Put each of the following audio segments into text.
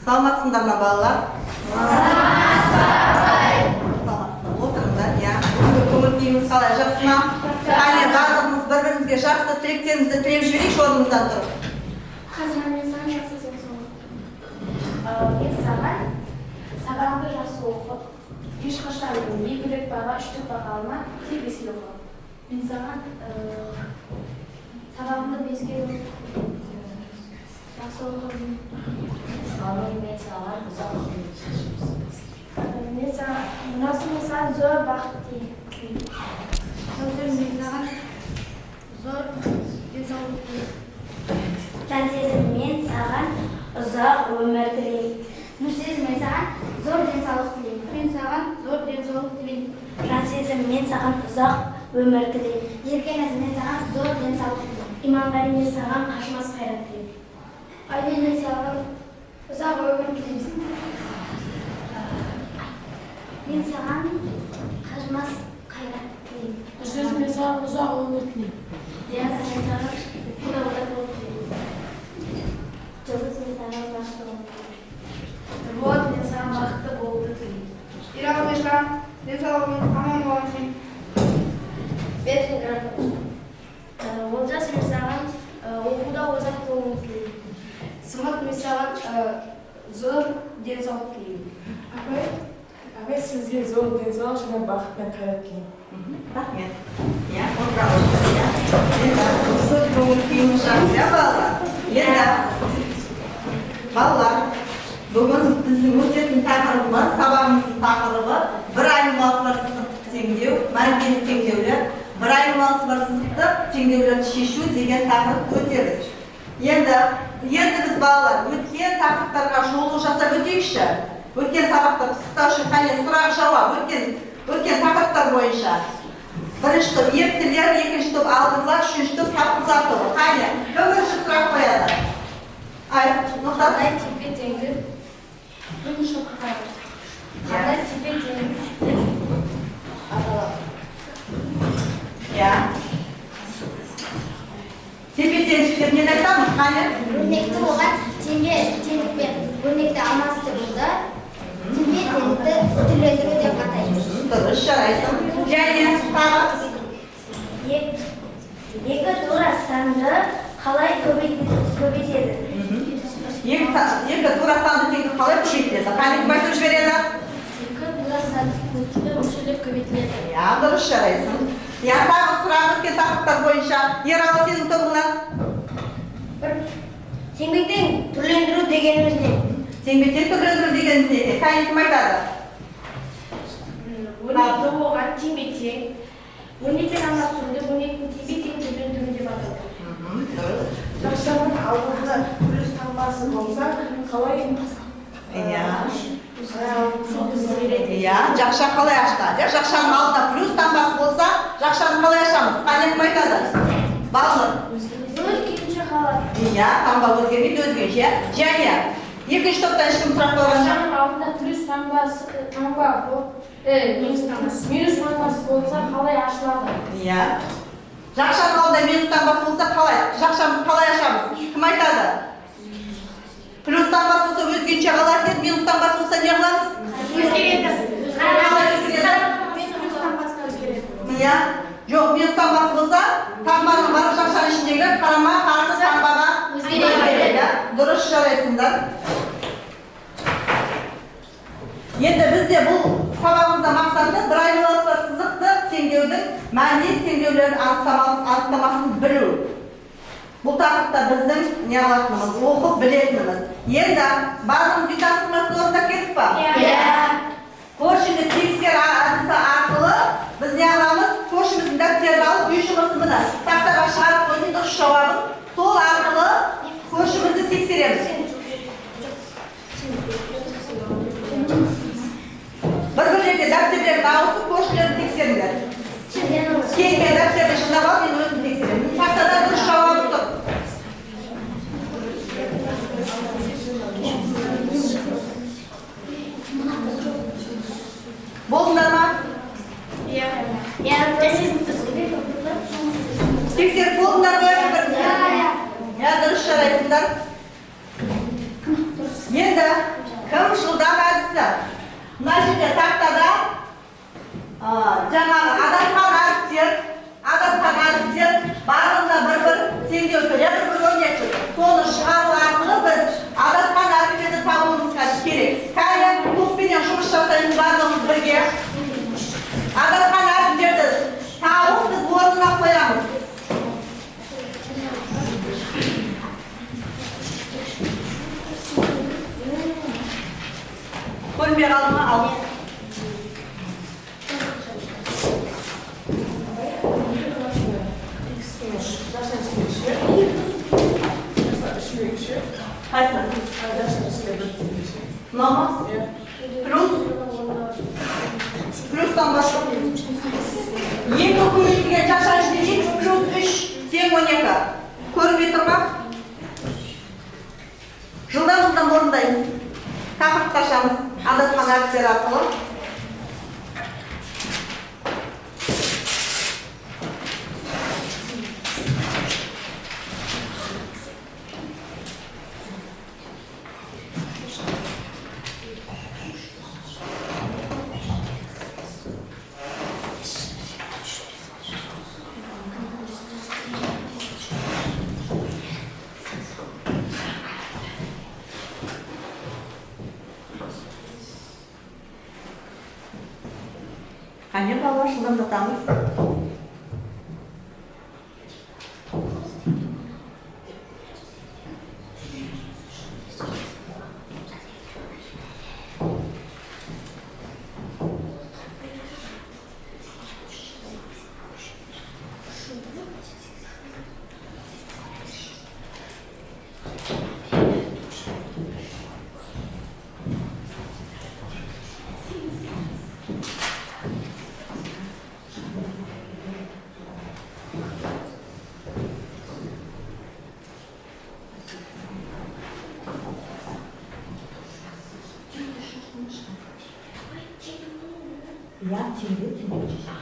Саламатсыңдар ма, балалар? Саламатсыздар. Отырыңдар, иә. Бүгінгі көңіл күйіміз қалай, жақсы ма? Қане, барлығымыз бір бірімізге жақсы тілектерімізді тілеп жіберейікші орнымыздан тұрып. Қазір мен саған жақсы денсаулық. Мен саған сабағыңды жақсы оқып, ешқашан екілік баға, үштік баға алма, тек беске оқы. Мен саған сабағыңды беске жақсы оқы. Балым, мен саған ұзақ өмір. Мен саған, Нұрасыл, мен саған зор бақыт тілеймін. Нұргүл, мен саған зор денсаулық тілеймін. Жансезім, мен саған ұзақ өмір тілеймін. Нұрсезім, мен саған зор денсаулық тілеймін. Мен саған зор денсаулық тілеймін. Жансезім, мен саған ұзақ өмір тілеймін. Еркеназ, мен саған зор денсаулық тілеймін. Иманғали, мен саған қажымас қайрат тілеймін. Айден, мен саған ұзақ өмір тілеймін. Мен саған қажымас қайрат тілеймін. Нұрсезім, мен саған ұзақ өмір тілеймін. Диана, мен саған құдағыдай болу тілеймін. Жұлдыз, мен саған бақытты болу тілеймін. Нұрболат, мен саған бақытты болуды тілеймін. Ералы, мен саған денсаулығың аман болғанын тілеймін. Олжас, мен саған оқуда озат болуыңды тілеймін. Сымбат, мен саған зор денсаулық тілеймін. Апай, апай, сізге зор денсаулық және бақыт пен қайрат тілеймін. Рахмет. Иә, отырамыз. Иә. Енді осы көңіл күйіміз жақсы, иә, балалар? Енді, балалар, бүгін біздің өтетін тақырыбымыз, сабағымыздың тақырыбы бір айнымалысы бар сызықты теңдеу, мәнкес теңдеулер, бір айнымалысы бар сызықты теңдеулерді шешу деген тақырып өтеміз. Енді біз, балалар, өткен тақырыптарға шолу жасап өтейікші. Өткен сабақта пысықтаушы, қане, сұрақ жауап өткен тақырыптар бойынша. Бірінші топ ептілер, екінші топ алдыңғылар, үшінші топ тапқырлар тобы. Қане, кім бірінші сұрақ қояды? Ай, Мұхтар. Қандай тепе-теңдік? Бірінші топқа қарай. Қандай тепе-теңдік аталады? Иә. Тепе-теңдік нені айтамыз? Қане? Өрнекті оған теңдікпен өрнекті алмастыруды теңбе теңдікті түрлендіру деп атаймыз. Дұрыс, жарайсың. Және тағы? Екі тура санды қалай көбейтеді? Екі тура санды теңдік қалай көбейтіледі? Қане, кім айтып жібереді? Екі тура санды өшіріліп көбейтіледі. Иә, дұрыс, жарайсың. Иә, тағы сұрақ өткен тақырыптар бойынша. Ералы, сенің тобыңнан. Теңбе-тең түрлендіру дегеніміз не? Теңбе-тең түрлендіру дегеніміз не? Қане, кім айтады? Өрнекті оған теңбе-тең, өрнектен алмастыруды өрнектің теңбе-тең түрлендіру деп аталады. Дұрыс. Жақшаның алдында плюс таңбасы болса, қалай? Иә. Қалай? Иә, жақша қалай ашылады? Иә, жақшаның алдында плюс таңбасы болса, жақшаны қалай ашамыз? Қане, кім айтады? Балнұр. Өз күйінше қалады. Иә, таңба өзгермейді, өзгеше. Және екінші топтан ешкім сұрақ қойған жоқ. Жақшаның алдында плюс таңбасы, таңба минус таңбасы болса қалай ашылады? Иә. Жақшаның алдында минус таңбасы болса қалай? Жақшамыз қалай ашамыз? Кім айтады? Плюс таңбасы болса өзгеше қалады деді, минус таңбасы болса не қыламыз? Өзгереді. Қалай өзгереді? Плюс таңбасына өзгереді. Иә. Жоқ, минус таңбасы болса, таңбаның барлық жақшаның ішіндегі қарама қарсы таңбаға Өзгереді. Иә. Дұрыс, жарайсыңдар. Енді бізде бұл сабағымызда мақсаты бір айнымалысы бар сызықты теңдеудің мәнді теңдеулердің анықтамасын білу. Бұл тақырыпта біздің не алатынымыз, оқып білетініміз. Енді барлығымыз үй тапсырмасын орындап келдік па? Иә. Көршіні тексер әдісі арқылы біз не аламыз? Көршіміздің дәптерін алып, үй жұмысын міне тақтаға шығарып қойдым дұрыс жауабын. Сол арқылы көршімізді тексереміз. Бір-бірлеріне дәптерлерін ауысып, көршілерді тексеріңдер. Кейін мен дәптерді жинап алып, мен өзім тексеремін. Тақтада дұрыс жауабы тұр. Болдыңдар ма? Иә. Тексеріп болдыңдар ғой бір-біріңізді? Иә. Иә, дұрыс, жарайсыңдар. Енді Кім жылдам әдісі? Мына жерде тақтада жаңағы адасқан әріптер барлығына бір-бір теңдеу тұр, иә, бір-бір көрінеді. Соны шығару арқылы біз адасқан әріптерді табуымыз керек. Кәне, топпенен жұмыс жасаймыз барлығымыз бірге. Адасқан әріптерді тауып біз орнына қоямыз. Көрінбей қалды ма? Ал. Қайсы? Мынау ма? Плюс? Плюстан басқа. 2 көбейтілген жақша ішінде x плюс 3 тең 12. Көрінбей тұр ма? Жылдам-жылдам орындаймыз. Тақырыпты ашамыз. Адасқан әріптер арқылы. Қане, балалар, жылдамдатамыз. Я теңдеу теңдеу шешемін.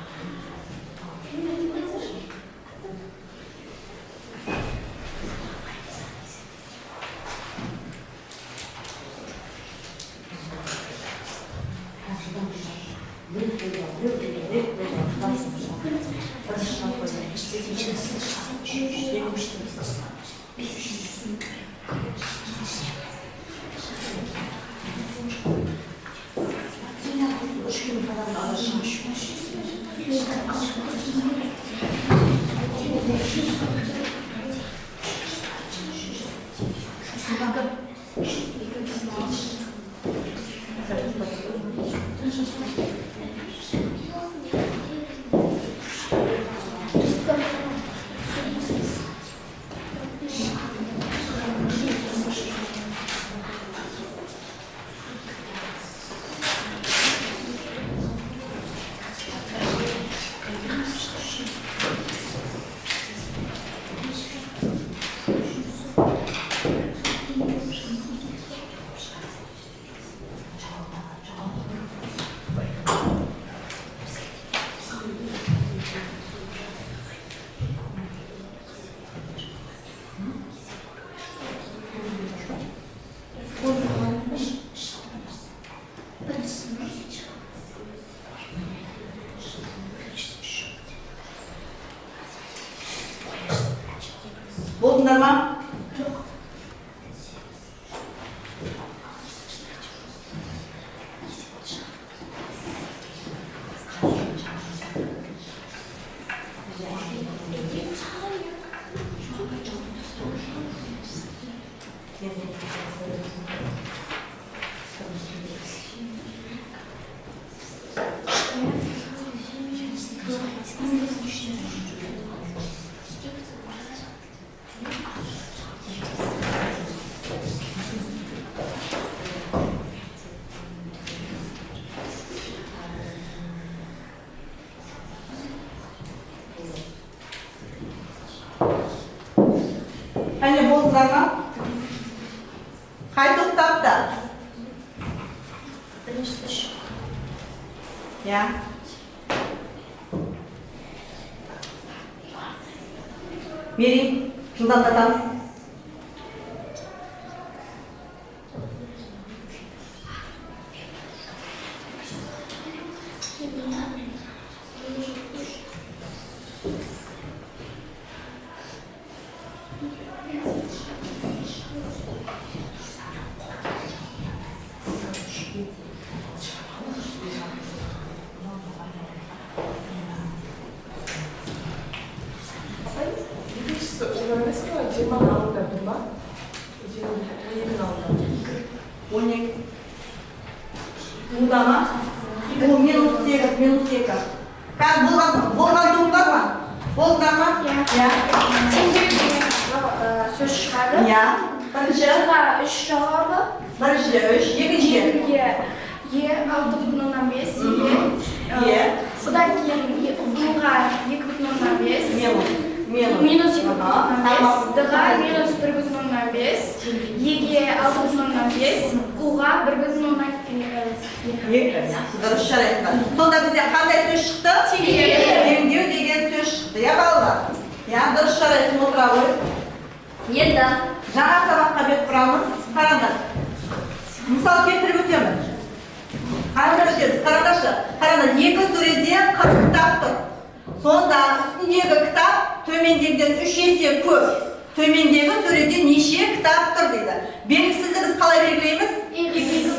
Болдыңдар ма? Жоқ. Әне, болдыңдар ма? Қай топ тапты? Бірінші үш. Иә. Мерей, жылдамдатамыз. 12. Мұнда ма? Бұл минус 8, минус 2. Қазір болған туым бар ма? Болдыңдар ма? Иә. Теңдеу деген сөз шығады. Иә. Бірінші. Ға 3 жауабы. Біріншіде 3, екіншіде. Екіге Е 6,5, Е. Е. Одан кейін В-ға 2,5. Минус. Минус 2,5. Д-ға минус 1,5. Е-ге 6,5. У-ға 1,2. Дұрыс, жарайсыңдар. Сонда бізде қандай сөз шықты? Теңдеу деген сөз шықты, иә балалар? Иә, дұрыс, жарайсың, отыра ғой. Енді жаңа сабаққа бет бұрамыз. Қараңдар. Мысал келтіріп өтемін. Қараңдар өтеміз. Қараңдаршы. Қараңдар, екі сөреде 40 кітап тұр. Сонда үстіндегі кітап төмендегіден 3 есе көп. Төмендегі сөреде неше кітап тұр дейді. Белгісізді біз қалай белгілейміз?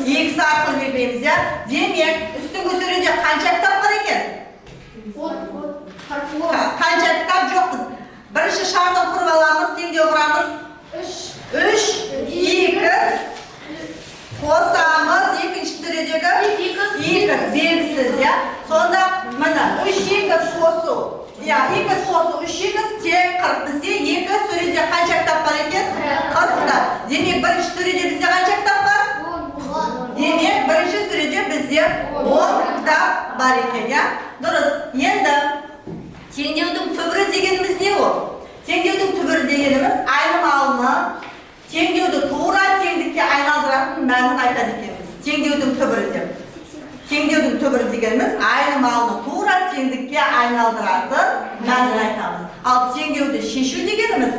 Х арқылы белгілейміз, иә? Демек, үстіңгі сөреде қанша кітап бар екен? Қанша кітап жоқ біз. Бірінші шартын құрып аламыз, теңдеу құрамыз. 3, 2, қосамыз, екінші сөредегі 2, белгісіз, иә? Сонда міне 3 2 қосу. Иә, 2 қосу 3 2 тең 40. Бізде екі сөреде қанша кітап бар екен? 40 кітап. Демек, бірінші сөреде бізде қанша кітап бар? Демек, бірінші сөреде бізде 10 кітап бар екен, иә? Дұрыс. Енді теңдеудің түбірі дегеніміз не ол? Теңдеудің түбірі дегеніміз айнымалыны теңдеуді тура теңдікке айналдыратын мәнін айтады екенбіз. Теңдеудің түбірі деп. Теңдеудің түбірі дегеніміз айнымалыны тура теңдікке айналдыратын мәнін айтамыз. Ал теңдеуді шешу дегеніміз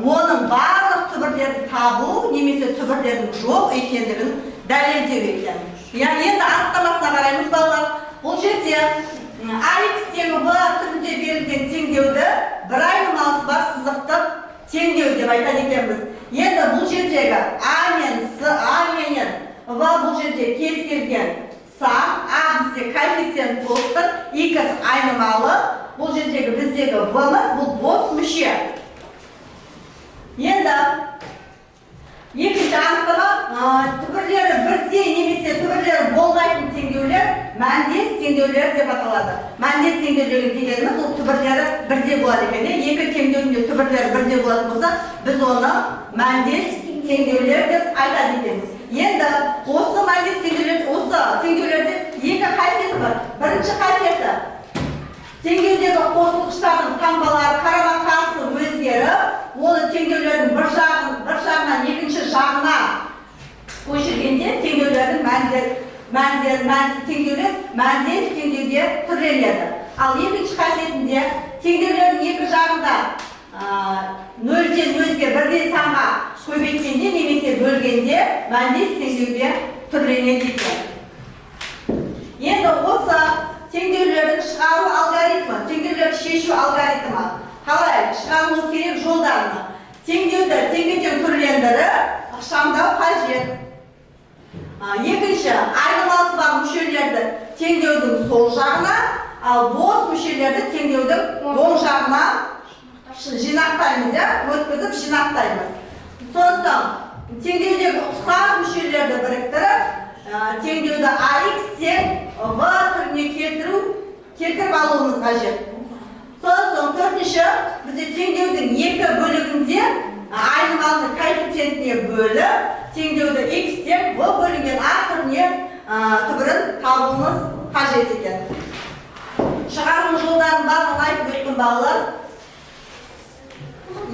оның барлық түбірлерін табу немесе түбірлердің жоқ екендігін дәлелдеу екен. Яғни енді анықтамасына қараймыз балалар. Бұл жерде ax тең v түрінде берілген теңдеуді бір айнымалысы бар сызықтық теңдеу деп айтады екенбіз. Енді бұл жердегі а мен с, а менен в бұл жерде кез келген сан, а бізде коэффициент болып тұр, x айнымалы, бұл жердегі біздегі в-мыз бұл бос мүше. Енді екінші анықтама, түбірлері бірдей немесе түбірлері болмайтын теңдеулер мәндес теңдеулер деп аталады. Мәндес теңдеулер дегеніміз ол түбірлері бірдей болады екен. Екі теңдеудің де түбірлері бірдей болатын болса, біз оны мәндес теңдеулер деп айтады екенбіз. Енді осы мәндес теңдеулер, осы теңдеулерде екі қасиеті бар. Бірінші қасиеті теңдеудегі қосылғыштардың таңбалары қарама-қарсы өзгеріп, оны теңдеулердің бір жағынан екінші жағына көшіргенде теңдеулердің теңдеулер мәндес теңдеуге түрленеді. Ал екінші қасиетінде теңдеулердің екі жағында нөлден өзге бірдей санға көбейткенде немесе бөлгенде мәндес теңдеуге түрленеді екен. Енді осы теңдеулердің шығару алгоритмі, теңдеулерді шешу алгоритмі қалай шығарылу керек жолдарына. Теңдеуді теңге-тең түрлендіріп, ықшамдау қажет. Екінші, айнымалысы бар мүшелерді теңдеудің сол жағына, ал бос мүшелерді теңдеудің оң жағына жинақтаймыз, өткізіп жинақтаймыз. Сондықтан теңдеудегі ұқсас мүшелерді біріктіріп, теңдеуді ax тең v түріне келтіріп алуымыз қажет. Содан соң төртінші, бізде теңдеудің екі бөлігінде айнымалыны коэффициентіне бөліп, теңдеуді x тең v бөлінген a түріне түбірін табуымыз қажет екен. Шығарылым жолдарын барлығын айтып өттім балалар.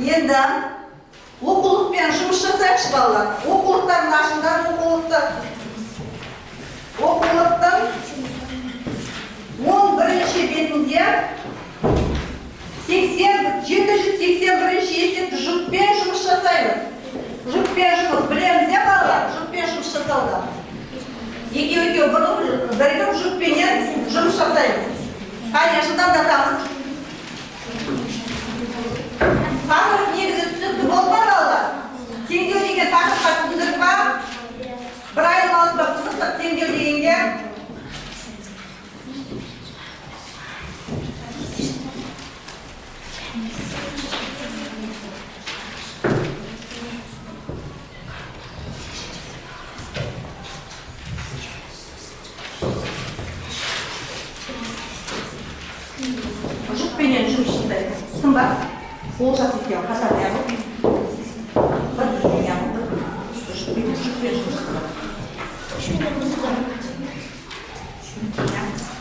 Енді оқулықпен жұмыс жасайықшы балалар. Оқулықтардың ашыңдар, оқулықтың 11-ші бетінде 781-ші есепті жұппен жұмыс жасаймыз. Жұппен жұмыс білеміз, иә балалар? Жұппен жұмыс жасауды. Екеу-екеу бірігіп жұппенен жұмыс жасаймыз. Қане, жылдамдатамыз. Тақырып негізі түсінікті болды ма балалар? Теңдеу деген тақырыпқа түсіндіріп па? Бір айнымалысы бар сызықтық теңдеу дегенге. жұмыс жасайды. Сын ба? Олжас екеуі қатар неғып? Бір неғып, бір жұппен жұмыс жасайды.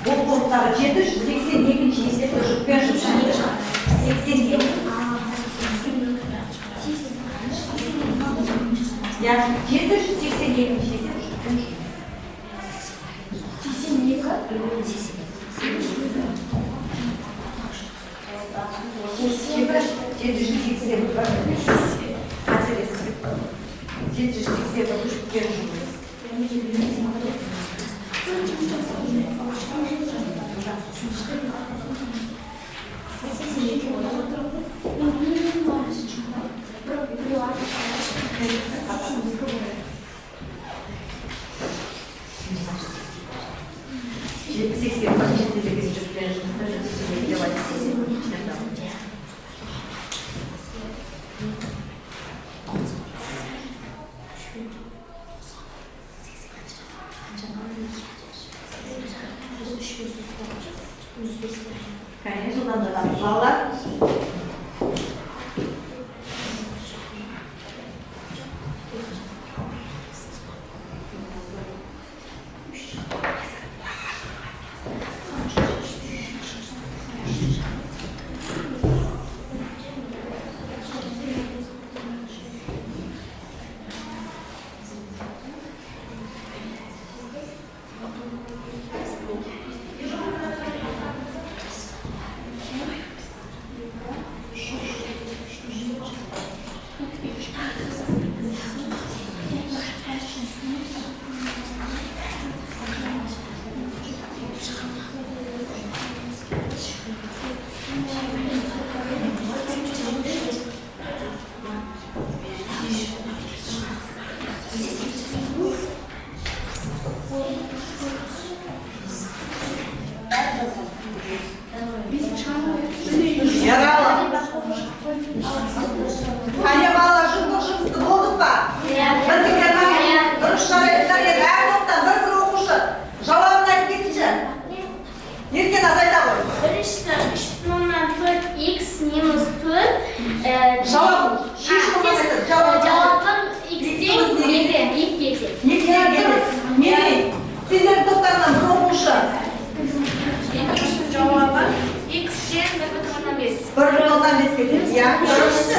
Бұл топтағы 782 есепті жұппен жұмыс жасайды. 82. Я 782 есеп жұппен жұмыс. 82. 781. Қателестік. 781 жұппен жұмыс. Балалар. Қане балалар, жұптық жұмысты болдық па? Біттік, дұрыс, жарайсыздар. Енді әр топтан бір-бір оқушы жауабын айтып кетсінші. Еркеназ, айта ғой. Біріншісі 3,4 х минус 4. Жауабын, шешімін айтады. Жауабын х тең 2, 2-ге тең. 2-ге тең. Мерей, сендердің топтарынан бір оқушы. Екінші жауабы х тең 1,5. 1,5-ке тең. Иә, дұрыс.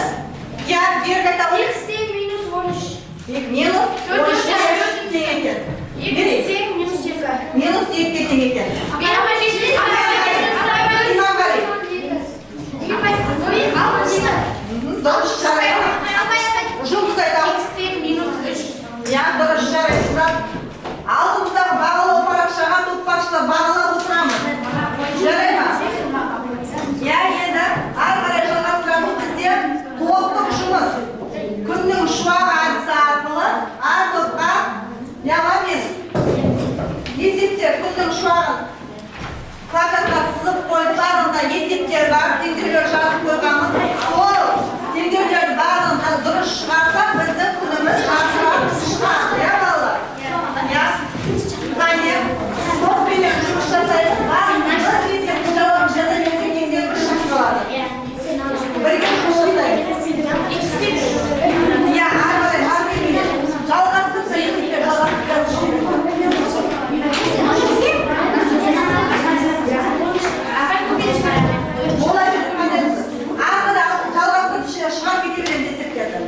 Иә, Берік айта ғой. Х тең минус 13. Минус 13 тең екен. Х тең минус 2. Минус 2-ге тең екен. Иманғали. Дұрыс, жарайды. Жұлдыз айта ғой. Х тең минус 3. Иә, дұрыс, жарайсыздар. Алдымыздағы бағалау парақшаға топ басшылар бағалап отырамыз. Жарай ма? Иә, енді ары қарай жалғастырамыз. Бізде топтық жұмыс. Күннің шуағы әдісі арқылы әр топқа яғни есептер, күннің шуағын квадратқа сызып қойып, барлығында есептер бар, теңдеулер жазып қойғанбыз. Сол теңдеулердің барлығын дұрыс шығарсақ, біздің күніміз жарқырап шығады, иә, балалар? Иә. Қане, топпенен жұмыс жасаймыз. Барлығын бір есептің жауабын жаза берсек, теңдеу бір шығып қалады. Бірге жұмыс жасаймыз. Иә, ары қарай Марсель жалғастырса, есептер жалғастырып. Олай жүріп қандай ары қарай жалғастырып шығарып кете береміз есептерді.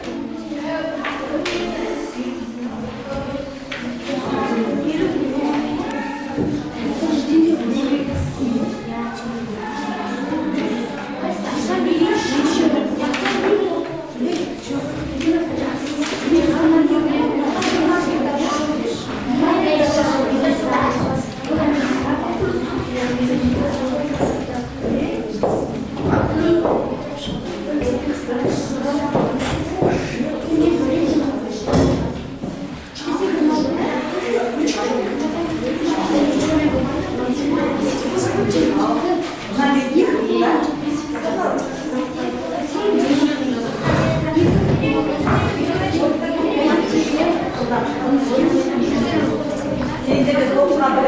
Сендерге топтан бір.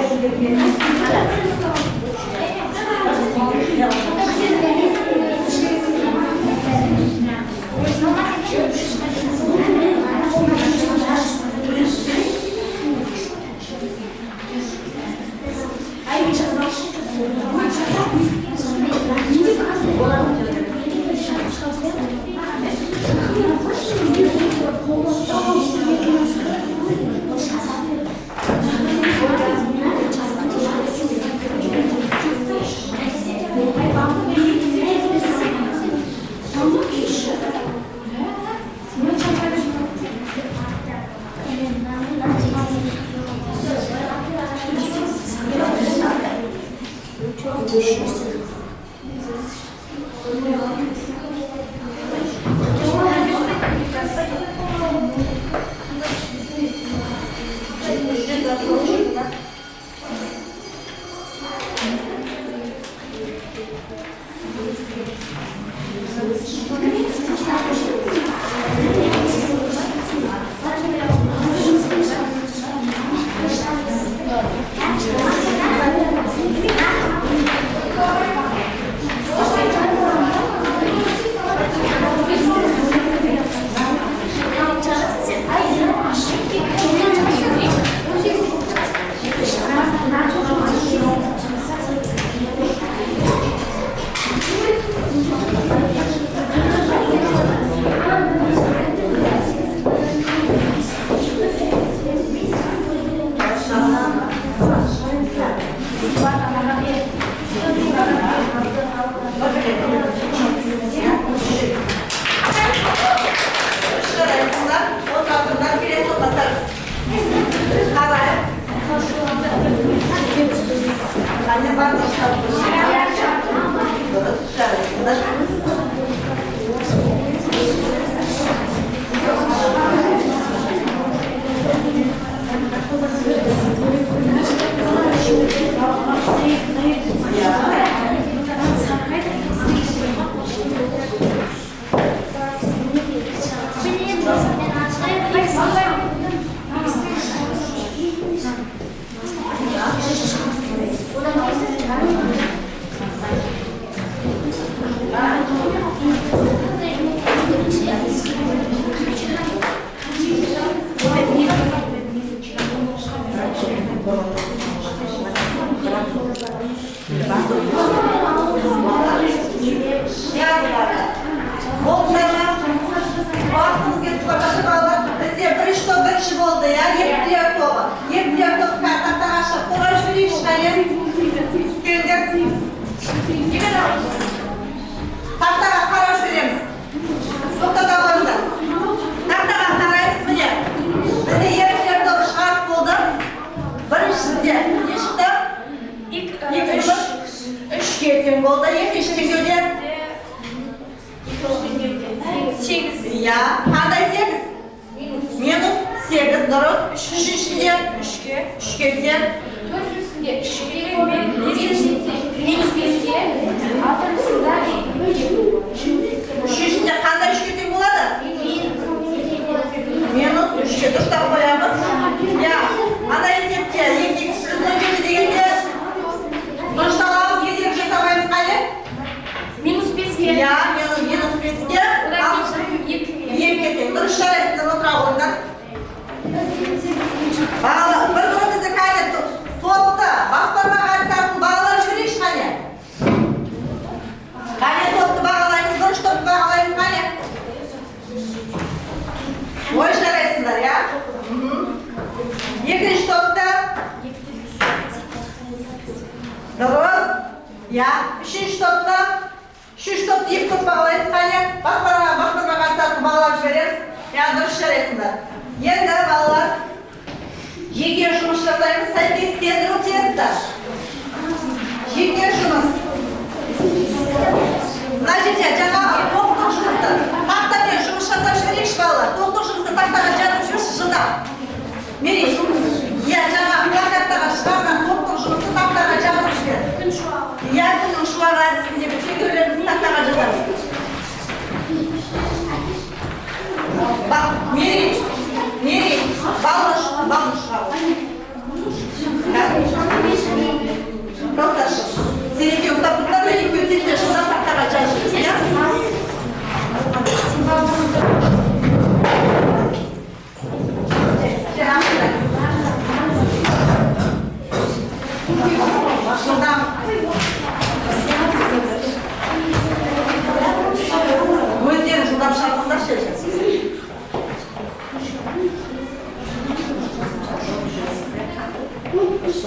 Біз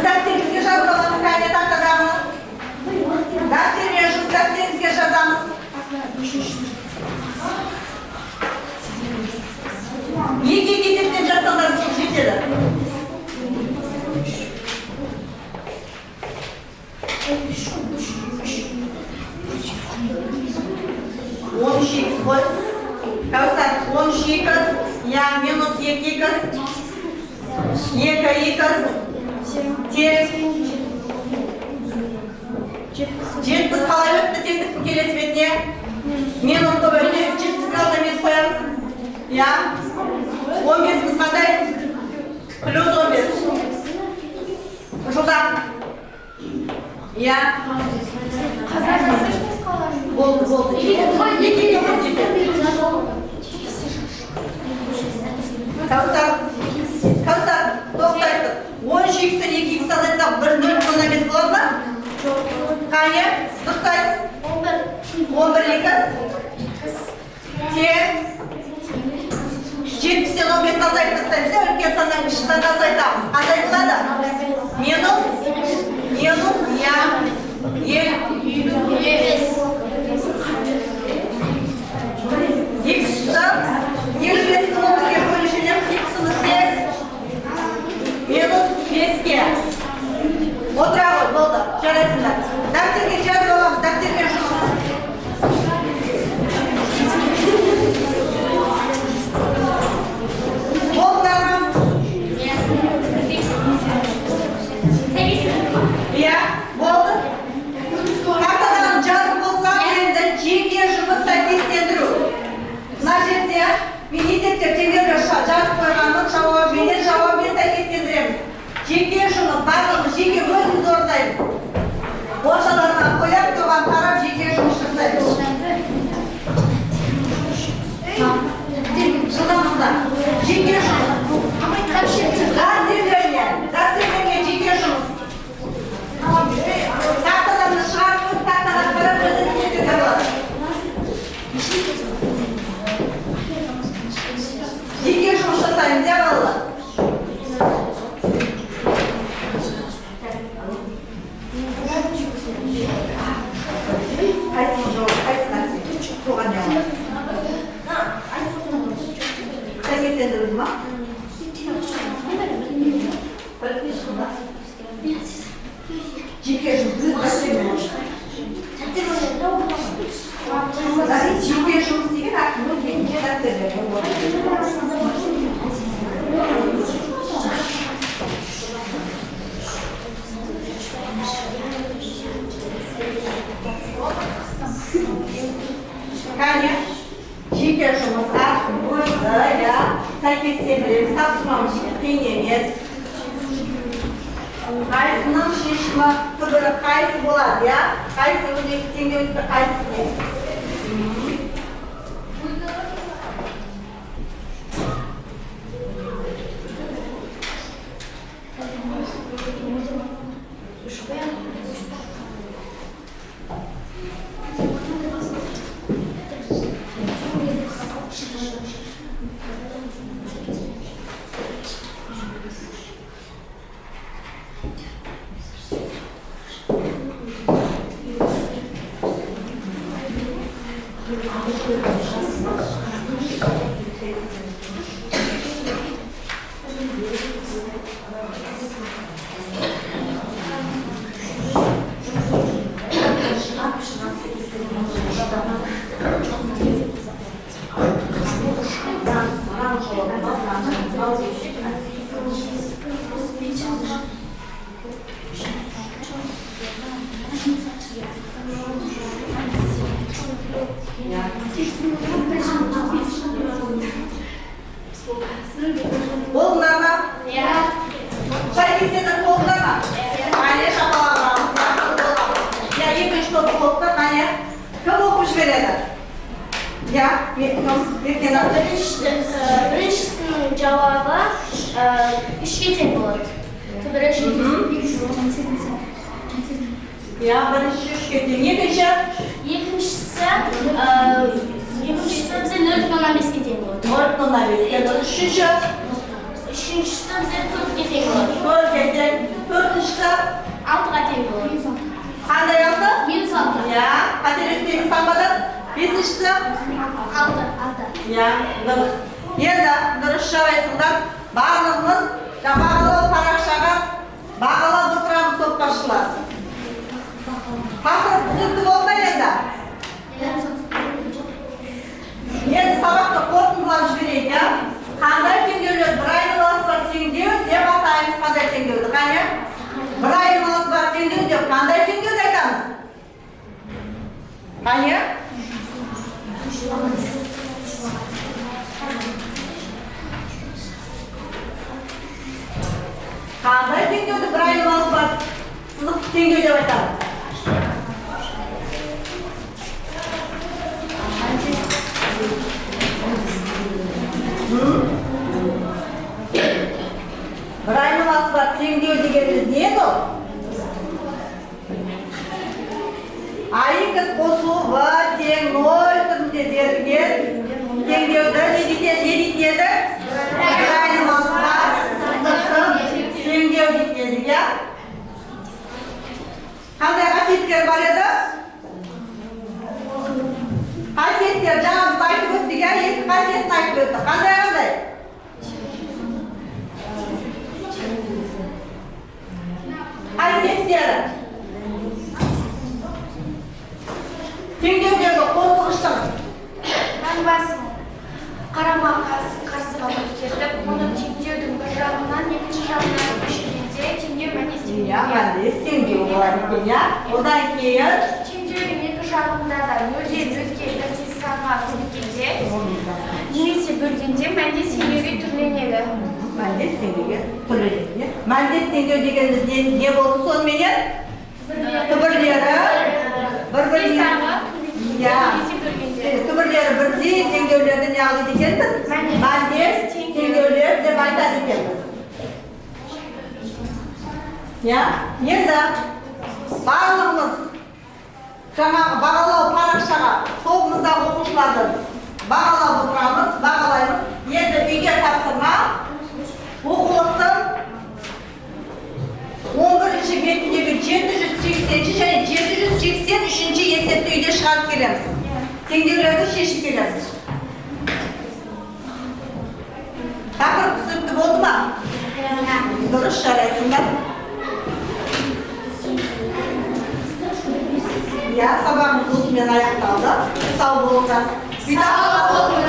дәптерімізге жазып аламыз, кәне тақтадамыз. Дәптермен жұмыс, дәптерімізге жазамыз. Екі есептен жазсаңдар сол жетеді. Он үш икс қой. Кәусар, 13 икс, я минус 2 икс, 2 икс, тең 70 қалай өтті теңдіктің келесі бетіне? Минус көбейтеміз, 70-дің алдына минус қоямыз. Я, 15-іміз қандай? Плюс 15. Жылдам. Я. Болды, болды. Екі есеп жетеді. Кәусар, Кәусар, тоқтай тұр. 13 икстен 2 икс азайтсақ 1 0,5 болады ма? Қане, дұрыс айт. 11 икс. Тең. 70-тен 15 азайтып тастаймыз, үлкен саннан кіші санды азайтамыз. Қандай болады? Минус, минус, я, 55. Иксті 55-ті 11-ге бөліп жібереміз, иксіміз тең минус 5-ке. Отыра ғой, болды, жарайсыңдар. Дәптерге жазып аламыз, дәптерге жұмыс. Болды ма? Иә, болды. Тақтадан жазып болса, енді жеке жұмыс сәйкестендіру. Мына жерде мен есептеп теңдеулер жазып қойғанмын, жауабыменен жауабымен сәйкестендіреміз. Жеке жұмыс, барлығын жеке өзіміз орындаймыз. Оршаларына қояп, соған қарап жеке жұмыс жасаймыз. Жылдам, жылдам. Жеке жұмыс. Дәптерлеріне, дәптерлеріне жеке жұмыс. Тақтадан шығарып қойып, тақтаға қарап өзіңіз етуге болады. Жеке жұмыс жасаймыз, иә, балалар? Қайсының жауабы, қайсы нәрсе? Соған не алады? Сәйкестендірді ма? Білмейсің ба? Жеке жұмыс. Жеке жұмыс деген әркімнің жеке дәптерлері болады. Кәне, жеке жұмыс әркім өзі, иә, сәйкестендіреміз, тапсырмамыз қиын емес. Қайсының шешімі түбірі қайсы болады, иә? Қайсы өзегі теңдеуді, қайсы не? Болдыңдар ма? Сәйкестендіріп болдыңдар ма? Қане, шапалақ ұрамыз. Иә, екінші топ болды. Қане, кім оқып жібереді? Иә, Еркеназ. Біріншісінің жауабы 3-ке тең болады. Түбірі. Иә, бірінші 3-ке тең. Екінші? Екіншісі бізде 0,5-ке тең болады. 0,5-ке. Үшінші? Үшіншісі бізде 4-ке тең болады. 4-ке тең. Төртіншісі? 6-ға тең болады. Қандай 6? -6. Иә, қателеспейміз таңбадан. Бесіншісі? 6. 6. Иә, дұрыс. Енді дұрыс жарайсыңдар. Барлығымыз бағалау парақшаға бағалап отырамыз топ басшылар. Тақырып түсінікті болды ма енді? Енді сабақты қорытындылап жіберейік, иә? Қандай теңдеулер бір айналасы бар теңдеу деп атаймыз, қандай теңдеуді? Қане? Бір айналасы бар теңдеу деп қандай теңдеуді айтамыз? Қане? Қандай теңдеуді бір айналасы бар сызықты теңдеу деп айтамыз? Бір айналасы бар теңдеу дегеніміз не еді ол? АХ қосу В тең 0 түрінде берілген теңдеуді не дейтін еді? Бір айналасы бар сызықты теңдеу дейтін едік, иә? Қандай қасиеттер бар еді? Қасиеттер жаңа біз айтып өттік, иә? Екі қасиетін айтып өттік. Қандай қандай? Қасиеттері. Теңдеудегі қосылғыштың Таңбасын қарама-қарсыға өзгертіп, оны теңдеудің бір жағынан екінші жағына көшіргенде теңдеу мәнес Иә, мәнес теңдеу болады екен, иә? Одан кейін теңдеудің екі жағында да нөлден өзге бірдей санға көбейткенде немесе бөлгенде мәндес теңдеуге түрленеді. Мәндес теңдеуге түрленеді, иә? Мәндес теңдеу дегеніміз не болды соныменен? Түбірлері бір-біріне Иә. Түбірлері бірдей теңдеулерді не алады екенбіз? Мәндес теңдеулер деп айтады екенбіз. Иә? Енді барлығымыз жаңағы бағалау парақшаға тобымыздағы оқушыларды бағалап отырамыз, бағалаймыз. Енді үйге тапсырма оқулықтың 11-ші бетіндегі 780-ші және 783-ші есепті үйде шығарып келеміз. Теңдеулерді шешіп келеміз. Тақырып түсінікті болды ма? Дұрыс, жарайсыңдар. Иә, сабағымыз осымен аяқталды. Сау болыңдар. Сау болыңыз.